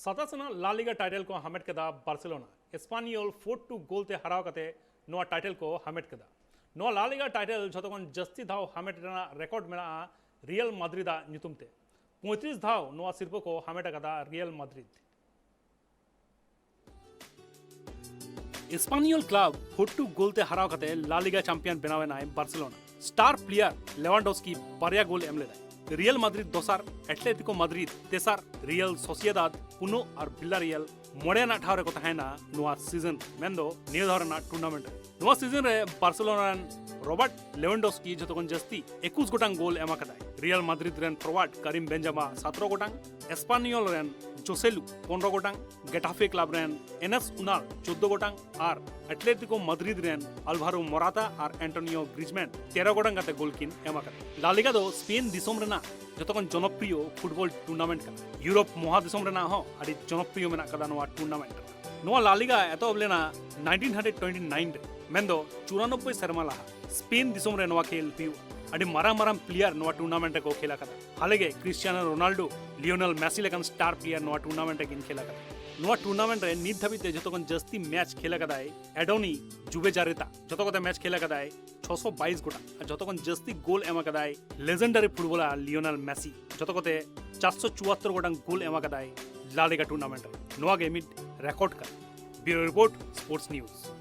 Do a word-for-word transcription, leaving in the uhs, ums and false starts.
ᱥᱟᱛᱟᱥ ᱟᱱᱟᱜ ᱞᱟ ᱞᱤᱜᱟ ᱴᱟᱭᱴᱮᱞ ᱠᱚ ᱦᱟᱢᱮᱴ ᱠᱮᱫᱟ ᱵᱟᱨᱥᱮᱞᱳᱱᱟ᱾ ᱮᱥᱯᱟᱱᱤᱭᱚᱞ ᱯᱷᱳᱨ ᱴᱩ ᱜᱳᱞ ᱛᱮ ᱦᱟᱨᱟᱣ ᱠᱟᱛᱮ ᱱᱚᱣᱟ ᱴᱟᱭᱴᱮᱞ ᱠᱚ ᱦᱟᱢᱮᱴ ᱠᱮᱫᱟ᱾ ᱱᱚᱣᱟ ᱞᱟ ᱞᱤᱜᱟ ᱴᱟᱭᱴᱮᱞ ᱡᱷᱚᱛᱚ ᱠᱷᱚᱱ ᱡᱟᱹᱥᱛᱤ ᱫᱷᱟᱣ ᱦᱟᱢᱮᱴ ᱨᱮᱱᱟᱜ ᱨᱮᱠᱚᱨᱰ ᱢᱮᱱᱟᱜᱼᱟ ᱨᱤᱭᱟᱞ ᱢᱟᱫᱽᱨᱤᱫ ᱟᱜ ᱧᱩᱛᱩᱢ ᱛᱮ᱾ ᱯᱚᱸᱭᱛᱨᱤᱥ ᱫᱷᱟᱣ ᱱᱚᱣᱟ ᱥᱤᱨᱯᱟᱹ ᱠᱚ ᱦᱟᱢᱮᱴ ᱟᱠᱟᱫᱟ ᱨᱤᱭᱟᱞ ᱢᱟᱫᱽᱨᱤᱫ᱾ ᱮᱥᱯᱟᱱᱤᱭᱚᱞ ᱠᱞᱟᱵᱽ ᱯᱷᱳᱨ ᱴᱩ ᱜᱳᱞ ᱛᱮ ᱦᱟᱨᱟᱣ ᱠᱟᱛᱮ ᱞᱟ ᱞᱤᱜᱟ ᱪᱟᱢᱯᱤᱭᱟᱱ ᱵᱮᱱᱟᱣ ᱮᱱᱟᱭ ᱵᱟᱨᱥᱮᱞᱳᱱᱟ᱾ ᱥᱴᱟᱨ ᱯᱞᱮᱭᱟᱨ ᱞᱮᱣᱟᱱᱰᱳᱥᱠᱤ ᱵᱟᱨᱭᱟ ᱜᱳᱞ ᱮᱢ ᱞᱮᱫᱟᱭ᱾ ᱨᱤᱭᱟᱞ ᱢᱟᱫᱽᱨᱤᱫ ᱫᱚᱥᱟᱨ, ᱮᱴᱞᱮᱴᱤᱠᱳ ᱢᱟᱫᱽᱨᱤᱫ ᱛᱮᱥᱟᱨ, ᱨᱤᱭᱟᱞ ᱥᱳᱥᱤᱭᱮᱫᱟᱫ ᱯᱩᱱᱚᱜ ᱟᱨ ᱵᱤᱞᱟᱨᱤᱭᱟᱞ ᱢᱚᱬᱮ ᱟᱱᱟᱜ ᱴᱷᱟᱶ ᱨᱮᱠᱚ ᱛᱟᱦᱮᱸᱱᱟ ᱱᱚᱣᱟ ᱥᱤᱡᱚᱱ, ᱢᱮᱱᱫᱚ ᱱᱤᱭᱟᱹ ᱫᱷᱟᱣ ᱨᱮᱱᱟᱜ ᱴᱩᱨᱱᱟᱢᱮᱱᱴ ᱨᱮ᱾ ᱱᱚᱣᱟ ᱥᱤᱡᱚᱱ ᱨᱮ ᱵᱟᱨᱥᱮᱞᱳᱱᱟ ᱨᱮᱱ ᱨᱚᱵᱟᱨᱴ ᱞᱮᱣᱟᱱᱰᱳᱥᱠᱤ ᱡᱷᱚᱛᱚ ᱠᱷᱚᱱ ᱡᱟᱹᱥᱛᱤ ᱮᱠᱩᱥ ᱜᱚᱴᱟᱝ ᱜᱳᱞ ᱮᱢ ᱟᱠᱟᱫᱟᱭ᱾ ᱨᱤᱭᱟᱞ ᱢᱟᱫᱽᱨᱤᱫ ᱨᱮᱱ ᱯᱷᱚᱨᱣᱟᱨᱰ ᱠᱟᱨᱤᱢ ᱵᱮᱱᱡᱟᱢᱟ ᱥᱟᱛᱨᱚ ᱜᱚᱴᱟᱝ, ᱮᱥᱯᱟᱱᱤᱭᱚᱞ ᱨᱮᱱ ᱡᱳᱥᱮᱞᱩ ᱯᱚᱱᱨᱚ ᱜᱚᱴᱟᱝ, ᱜᱮᱴᱟᱯᱷᱮ ᱠᱞᱟᱵᱽ ᱨᱮᱱ ᱮᱱᱮᱥ ᱩᱱᱟᱞ ᱪᱳᱫᱽᱫᱳ ᱜᱚᱴᱟᱝ ᱟᱨ ᱮᱴᱞᱮᱴᱤᱠᱳ ᱢᱟᱫᱽᱨᱤᱫ ᱨᱮᱱ ᱟᱞᱵᱷᱟᱨᱳ ᱢᱚᱨᱟᱛᱟ ᱟᱨ ᱮᱱᱴᱳᱱᱤᱭᱳ ᱜᱨᱤᱡᱢᱮᱱ ᱛᱮᱨᱚ ᱜᱚᱴᱟᱝ ᱠᱟᱛᱮ ᱜᱳᱞ ᱠᱤᱱ ᱮᱢ ᱟᱠᱟᱫᱟ᱾ ᱞᱟ ᱞᱤᱜᱟ ᱫᱚ ᱥᱯᱮᱱ ᱫᱤᱥᱚᱢ ᱨᱮᱱᱟᱜ ᱡᱷᱚᱛᱚ ᱠᱷᱚᱱ ᱡᱚᱱᱚᱯᱨᱤᱭᱚ ᱯᱷᱩᱴᱵᱚᱞ ᱴᱩᱨᱱᱟᱢᱮᱱᱴ ᱠᱟᱱᱟ᱾ ᱤᱭᱩᱨᱳᱯ ᱢᱚᱦᱟ ᱫᱤᱥᱚᱢ ᱨᱮᱱᱟᱜ ᱦᱚᱸ ᱟᱹᱰᱤ ᱡᱚᱱᱚᱯᱨᱤᱭᱚ ᱢᱮᱱᱟᱜ ᱟᱠᱟᱫᱟ ᱱᱚᱣᱟ ᱴᱩᱨᱱᱟᱢᱮᱱᱴ ᱨᱮ᱾ ᱱᱚᱣᱟ ᱞᱟ ᱞᱤᱜᱟ ᱮᱛᱚᱦᱚᱵ ᱞᱮᱱᱟ ᱱᱟᱭᱤᱱᱴᱤᱱ ᱦᱟᱱᱰᱨᱮᱰ ᱴᱩᱭᱮᱱᱴᱤ ᱱᱟᱭᱤᱱ ᱨᱮ, ᱢᱮᱱᱫᱚ ᱪᱩᱨᱟᱱᱚᱵᱵᱳᱭ ᱥᱮᱨᱢᱟ ᱞᱟᱦᱟ᱾ ᱥᱯᱮᱱ ᱫᱤᱥᱚᱢ ᱨᱮ ᱱᱚᱣᱟ ᱠᱷᱮᱞ ᱦᱩᱭᱩᱜᱼᱟ᱾ ᱟᱹᱰᱤ ᱢᱟᱨᱟᱝ ᱢᱟᱨᱟᱝ ᱯᱞᱮᱭᱟᱨ ᱱᱚᱣᱟ ᱴᱩᱨᱱᱟᱢᱮᱱᱴ ᱨᱮᱠᱚ ᱠᱷᱮᱞ ᱟᱠᱟᱫᱟ᱾ ᱦᱟᱞᱮ ᱜᱮ ᱠᱨᱤᱥᱴᱤᱭᱟᱱᱳ ᱨᱳᱱᱟᱞᱰᱳ, ᱞᱤᱭᱳᱱᱮᱞ ᱢᱮᱥᱤ ᱞᱮᱠᱟᱱ ᱥᱴᱟᱨ ᱯᱞᱮᱭᱟᱨ ᱱᱚᱣᱟ ᱴᱩᱨᱱᱟᱢᱮᱱᱴ ᱨᱮᱠᱤᱱ ᱠᱷᱮᱞ ᱟᱠᱟᱫᱟ᱾ ᱱᱚᱣᱟ ᱴᱩᱨᱱᱟᱢᱮᱱᱴ ᱨᱮ ᱱᱤᱛ ᱫᱷᱟᱹᱵᱤᱡ ᱛᱮ ᱡᱷᱚᱛᱚ ᱠᱷᱚᱱ ᱡᱟᱹᱥᱛᱤ ᱢᱮᱪ ᱠᱷᱮᱞ ᱟᱠᱟᱫᱟᱭ ᱮᱰᱚᱱᱤ ᱡᱩᱵᱮᱡᱟᱨᱮᱛᱟ᱾ ᱡᱷᱚᱛᱚ ᱠᱚᱛᱮ ᱢᱮᱪ ᱠᱷᱮᱞ ᱟᱠᱟᱫᱟᱭ ᱪᱷᱚᱥᱚ ᱵᱟᱭᱤᱥ ᱜᱚᱴᱟᱝ᱾ ᱟᱨ ᱡᱷᱚᱛᱚ ᱠᱷᱚᱱ ᱡᱟᱹᱥᱛᱤ ᱜᱳᱞ ᱮᱢ ᱟᱠᱟᱫᱟᱭ ᱞᱮᱡᱮᱱᱰᱟᱨᱤ ᱯᱷᱩᱴᱵᱚᱞᱟᱨ ᱞᱤᱭᱳᱱᱮᱞ ᱢᱮᱥᱤ᱾ ᱡᱷᱚᱛᱚ ᱠᱚᱛᱮ ᱪᱟᱨᱥᱚ ᱪᱩᱣᱟᱛᱛᱚᱨ ᱜᱚᱴᱟᱝ ᱜᱳᱞ ᱮᱢ ᱟᱠᱟᱫᱟᱭ ᱞᱟ ᱞᱤᱜᱟ ᱴᱩᱨᱱᱟᱢᱮᱱᱴ ᱨᱮ᱾ ᱱᱚᱣᱟ ᱜᱮ ᱢᱤᱫ ᱨᱮᱠᱚᱨᱰ ᱠᱟᱱᱟ᱾ ᱵᱤᱭᱩᱨᱳ ᱨᱤᱯᱳᱨᱴ, ᱥᱯᱳᱨᱴᱥ ᱱᱤᱭᱩᱡᱽ᱾